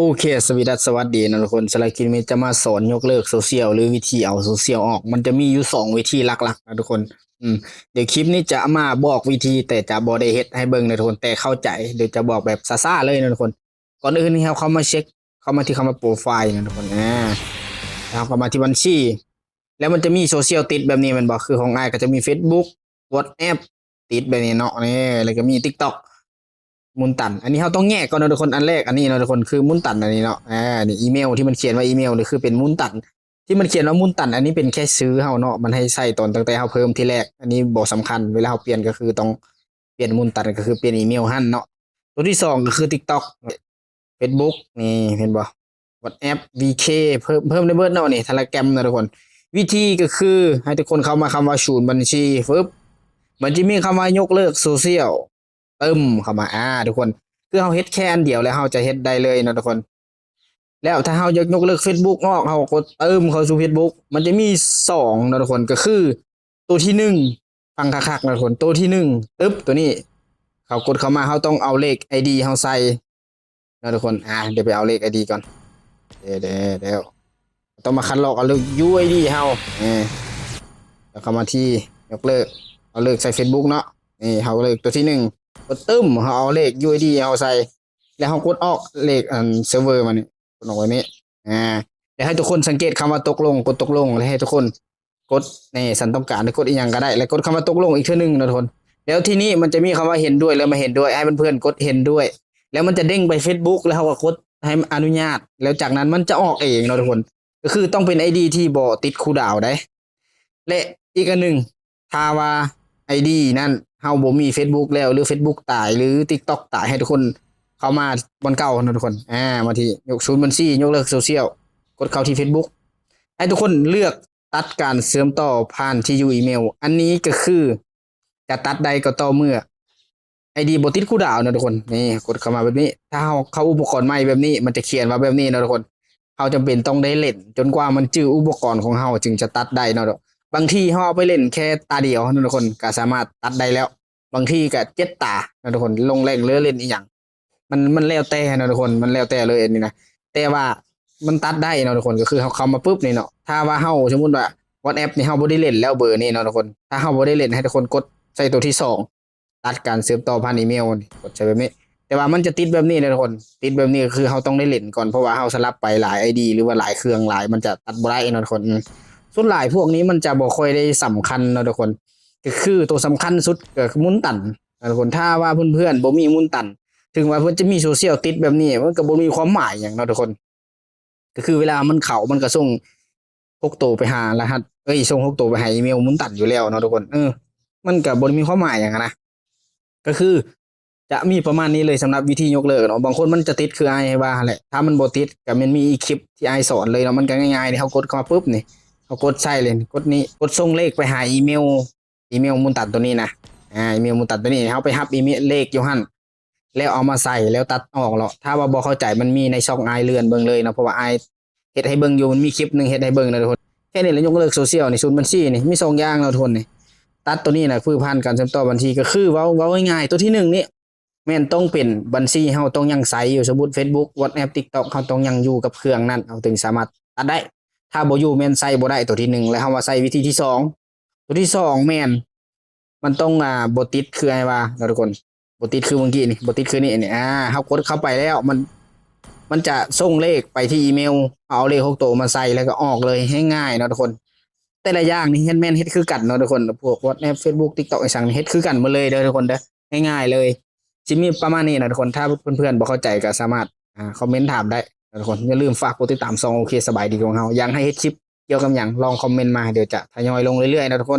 ໂອເຄ ສະຫວັດດີ ສະຫວັດດີນະທຸກຄົນ. ສຳລັບຄລິບນີ້ຈະມາສອນຍົກເລີກໂຊຊຽວ ຫຼື ວິທີເອົາໂຊຊຽວອອກ. ມັນຈະມີຢູ່ສອງວິທີຫຼັກໆນະທຸກຄົນ. ອືມ ດຽວຄລິບນີ້ຈະມາບອກວິທີ ແຕ່ຈະບໍ່ໄດ້ເຮັດໃຫ້ເບິ່ງນະທຸກຄົນ ແຕ່ເຂົ້າໃຈ. ດຽວຈະບອກແບບຊ້າໆເລີຍນະທຸກຄົນ. ກ່ອນອື່ນໃຫ້ເຮົາເຂົ້າມາເຊັກ ເຂົ້າມາທີ່ຄຳວ່າໂປຣໄຟນະທຸກຄົນ. ອາ ເຮົາເຂົ້າມາທີ່ບັນຊີ ແລ້ວມັນຈະມີໂຊຊຽວຕິດແບບນີ້ແມ່ນບໍ່? ຄືຂອງອ້າຍກໍຈະມີເຟສບຸກ ວັອດແອັບ ຕິດແບບນີ້ເນາະ ນີ້ ແລ້ວກໍມີຕິກຕັອກ ໝູນຕັນ. ອັນນີ້ເຮົາຕ້ອງແຍກກ່ອນເນາະທຸກຄົນ. ອັນແລກອັນນີ້ເນາະທຸກຄົນ ຄືໝູນຕັນອັນນີ້ເນາະ. ອາ ນີ້ອີເມວທີ່ມັນຂຽນວ່າອີເມວນີ້ຄືເປັນໝູນຕັນ ທີ່ມັນຂຽນວ່າໝູນຕັນ ອັນນີ້ເປັນແຄ່ຊື່ເຮົາເນາະ ມັນໃຫ້ໃສ່ຕອນຕັ້ງແຕ່ເຮົາເພີ່ມທີແລກ. ອັນນີ້ບໍ່ສຳຄັນ ເວລາເຮົາປ່ຽນກໍຄືຕ້ອງປ່ຽນໝູນຕັນ ກໍຄືປ່ຽນອີເມວຫັ້ນເນາະ. ຕົວທີສອງກໍຄືຕິກຕັອກ ເຟສບຸກ ນີ້ເຫັນບໍ່? ວັອດແອັບ ວີເຄ ເພີ່ມ ເພີ່ມໄດ້ເບິດເນາະ ນີ້ ເທເລແກຣມເນາະທຸກຄົນ. ວິທີກໍຄືໃຫ້ທຸກຄົນເຂົ້າມາຄຳວ່າສູນບັນຊີ ຟຶບ ມັນຈະມີຄຳວ່າຍົກເລີກໂຊຊຽວ ເຕີມເຂົ້າມາ. ອາ ທຸກຄົນ ຄືເຮົາເຮັດແຄ່ອັນດຽວແລ້ວເຮົາຈະເຮັດໄດ້ເລີຍເນາະທຸກຄົນ. ແລ້ວຖ້າເຮົາຢາກຍົກເລີກເຟສບຸກອອກ ເຮົາກໍກົດເຕີມເຂົ້າສູ່ເຟສບຸກ ມັນຈະມີສອງເນາະທຸກຄົນ ກໍຄື ຕົວທີໜຶ່ງ ຟັງຄັກໆນະທຸກຄົນ ຕົວທີໜຶ່ງ ຕຶບ ຕົວນີ້ ເຮົາກົດເຂົ້າມາ ເຮົາຕ້ອງເອົາເລກໄອດີເຮົາໃສ່ເນາະທຸກຄົນ. ອາ ດຽວໄປເອົາເລກໄອດີກ່ອນ ເດ ເດ ດຽວ ຕ້ອງມາຄັດລອກເອົາເລກຢູໄອດີເຮົາ ນີ້ ແລ້ວເຂົ້າມາທີ່ຍົກເລີກ ເອົາເລີກໃສ່ເຟສບຸກເນາະ. ນີ້ ເຮົາເລີກຕົວທີໜຶ່ງ ກົດຕຶ້ມ ເຮົາເອົາເລກຢູໄອດີເຮົາໃສ່ ແລ້ວເຮົາກົດອອກເລກ ອັນ ເຊີເວີມານີ້ ກົດອອກແບບນີ້. ອາ ແລ້ວໃຫ້ທຸກຄົນສັງເກດຄຳວ່າຕົກລົງ ກົດຕົກລົງ ແລ້ວໃຫ້ທຸກຄົນກົດ ນີ້ ສັນຕ້ອງການ ຫຼື ກົດອີ່ຫຍັງກໍໄດ້ ແລ້ວກົດຄຳວ່າຕົກລົງອີກເທື່ອໜຶ່ງເນາະທຸກຄົນ. ແລ້ວທີນີ້ມັນຈະມີຄຳວ່າເຫັນດ້ວຍ ແລ້ວມາເຫັນດ້ວຍ ໃຫ້ເພື່ອນໆກົດເຫັນດ້ວຍ ແລ້ວມັນຈະເດ້ງໄປເຟສບຸກ ແລ້ວເຮົາກໍກົດໃຫ້ອະນຸຍາດ ແລ້ວຈາກນັ້ນມັນຈະອອກເອງເນາະທຸກຄົນ. ກໍຄືຕ້ອງເປັນໄອດີທີ່ບໍ່ຕິດຄູດາວໃດ໋ ແລະ ອີກອັນໜຶ່ງ ຖ້າວ່າໄອດີນັ້ນເຮົາບໍ່ມີເຟສບຸກແລ້ວ ຫຼື ເຟສບຸກຕາຍ ຫຼື ຕິກຕັອກຕາຍ ໃຫ້ທຸກຄົນເຂົ້າມາບ່ອນເກົ່າເນາະທຸກຄົນ. ອາ ມາທີ່ຍົກສູນບັນຊີ ຍົກເລີກໂຊຊຽວ ກົດເຂົ້າທີ່ເຟສບຸກ ໃຫ້ທຸກຄົນເລືອກຕັດການເຊື່ອມຕໍ່ຜ່ານທີ່ຢູ່ອີເມວ. ອັນນີ້ກໍຄືຈະຕັດໄດ້ກໍຕໍ່ເມື່ອ ໄອດີບໍ່ຕິດຄູດາວເນາະທຸກຄົນ. ນີ້ ກົດເຂົ້າມາແບບນີ້ ຖ້າເຮົາເຂົ້າອຸປະກອນໃໝ່ແບບນີ້ ມັນຈະຂຽນວ່າແບບນີ້ເນາະທຸກຄົນ. ເຮົາຈຳເປັນຕ້ອງໄດ້ຫຼິ້ນຈົນກວ່າມັນຈື່ອຸປະກອນຂອງເຮົາຈຶ່ງຈະຕັດໄດ້ເນາະ. ບາງທີເຮົາເອົາໄປຫຼິ້ນແຄ່ຕາດຽວເນາະທຸກຄົນ ກໍສາມາດຕັດໄດ້ແລ້ວ. ບາງທີກໍເຈັດຕາເນາະທຸກຄົນ ລົງແລງເຫຼືອຫຼິ້ນອີ່ຫຍັງ ມັນ ມັນແລ້ວແຕ່ເນາະທຸກຄົນ ມັນແລ້ວແຕ່ເລີຍອັນນີ້ນະ. ແຕ່ວ່າມັນຕັດໄດ້ເນາະທຸກຄົນ ກໍຄືເຮົາເຂົ້າມາປຶບນີ້ເນາະ ຖ້າວ່າເຮົາ ສົມມຸດວ່າ ວັອດແອັບ ນີ້ ເຮົາບໍ່ໄດ້ຫຼິ້ນແລ້ວເບີນີ້ເນາະທຸກຄົນ. ຖ້າເຮົາບໍ່ໄດ້ຫຼິ້ນ ໃຫ້ທຸກຄົນກົດໃສ່ຕົວທີສອງ ຕັດການເຊື່ອມຕໍ່ຜ່ານອີເມວນີ້ ກົດໃສ່ແບບນີ້. ແຕ່ວ່າມັນຈະຕິດແບບນີ້ເດ້ທຸກຄົນ ຕິດແບບນີ້ກໍຄືເຮົາຕ້ອງໄດ້ຫຼິ້ນກ່ອນ ເພາະວ່າເຮົາສະຫຼັບໄປຫຼາຍໄອດີ ຫຼືວ່າຫຼາຍເຄື່ອງຫຼາຍ ມັນຈະຕັດບໍ່ໄດ້ເນາະທຸກຄົນ. ສ່ວນຫຼາຍພວກນີ້ມັນຈະບໍ່ຄ່ອຍໄດ້ສຳຄັນເນາະທຸກຄົນ ກໍຄືໂຕສຳຄັນສຸດກໍຄືໝູນຕັນເນາະທຸກຄົນ. ຖ້າວ່າເພື່ອນໆບໍ່ມີໝູນຕັນ ເຖິງວ່າເພິ່ນຈະມີໂຊຊຽວຕິດແບບນີ້ ມັນກໍບໍ່ມີຄວາມໝາຍຫຍັງເນາະທຸກຄົນ. ກໍຄືເວລາມັນເຂົ້າ ມັນກໍສົ່ງຫົກໂຕໄປຫາລະຫັດ ເອີຍ ສົ່ງຫົກໂຕໄປຫາອີເມວໝູນຕັນຢູ່ແລ້ວເນາະທຸກຄົນ. ເອີ ມັນກໍບໍ່ໄດ້ມີຄວາມໝາຍຫຍັງຫັ້ນນະ ກໍຄືຈະມີປະມານນີ້ເລີຍສຳລັບວິທີຍົກເລີກເນາະ. ບາງຄົນມັນຈະຕິດຄືອ້າຍວ່າຫັ້ນແຫຼະ ຖ້າມັນບໍ່ຕິດກໍແມ່ນມີອີກຄລິບທີ່ອ້າຍສອນເລີຍເນາະ. ມັນກໍງ່າຍໆເດ ເຮົາກົດເຂົ້າມາປຶບນີ້ ເຮົາກົດໃສ່ເລີຍ ກົດນີ້ ກົດສົ່ງເລກໄປຫາອີເມວ ອີເມວໝູນຕັນໂຕນີ້ນະ ອາ ອີເມວໝູນຕັນໂຕນີ້ ເຮົາໄປຮັບອີເມວເລກຢູ່ຫັ້ນ ແລ້ວເອົາມາໃສ່ ແລ້ວຕັດອອກເນາະ. ຖ້າວ່າບໍ່ເຂົ້າໃຈ ມັນມີໃນຊ່ອງອ້າຍເລື່ອນເບິ່ງເລີຍເນາະ ເພາະວ່າອ້າຍເຮັດໃຫ້ເບິ່ງຢູ່ ມັນມີຄລິບໜຶ່ງເຮັດໃຫ້ເບິ່ງນະທຸກຄົນ. ແຄ່ນີ້ແຫຼະ ຍົກເລີກໂຊຊຽວນີ້ ສູນບັນຊີນີ້ ມີສອງຢ່າງເນາະທຸກຄົນນີ້. ຕັດໂຕນີ້ນະ ຄືຜ່ານການເຊື່ອມຕໍ່ບັນຊີ ກໍຄືເວົ້າ ເວົ້າງ່າຍໆ ໂຕທີໜຶ່ງນີ້ ແມ່ນຕ້ອງເປັນບັນຊີເຮົາຕ້ອງຍັງໃຊ້ຢູ່ ສົມມຸດ ເຟສບຸກ ວັອດແອັບ ຕິກຕັອກ ເຮົາຕ້ອງຍັງຢູ່ກັບເຄື່ອງນັ້ນ ເຮົາຈຶ່ງສາມາດຕັດໄດ້. ຖ້າບໍ່ຢູ່ແມ່ນໃຊ້ບໍ່ໄດ້ໂຕທີໜຶ່ງ ແລ້ວເຮົາມາໃຊ້ວິທີທີສອງ. ໂຕທີສອງແມ່ນ ມັນຕ້ອງ ອ່າ ບໍ່ຕິດຄືອ້າຍວ່າເນາະທຸກຄົນ ບໍ່ຕິດຄືເມື່ອກີ້ນີ້ ບໍ່ຕິດຄືນີ້ນີ້ ອ່າ ເຮົາກົດເຂົ້າໄປແລ້ວ ມັນ ມັນຈະສົ່ງເລກໄປທີ່ອີເມວ ເຮົາເອົາເລກຫົກໂຕມາໃສ່ ແລ້ວກໍອອກເລີຍ ງ່າຍໆເນາະທຸກຄົນ. ແຕ່ລະຢ່າງນີ້ເຮັດ ແມ່ນເຮັດຄືກັນເນາະທຸກຄົນ ພວກ ວັອດແອັບ ເຟສບຸກ ຕິກຕັອກ ອີ່ຫຍັງ ເຮັດຄືກັນໝົດເລີຍເດີທຸກຄົນເດີ ງ່າຍໆເລີຍ. ຊິມີປະມານນີ້ນະທຸກຄົນ ຖ້າເພື່ອນໆບໍ່ເຂົ້າໃຈກໍສາມາດ ອ່າ ຄອມເມັນຖາມໄດ້ນະທຸກຄົນ. ຢ່າລືມຝາກກົດຕິດຕາມຊ່ອງໂອເຄສະບາຍດີຂອງເຮົາ ຢາກໃຫ້ເຮັດຄລິບກ່ຽວກັບຫຍັງ ລອງຄອມເມັນມາ ດຽວຈະທະຍອຍລົງເລື້ອຍໆນະທຸກຄົນ.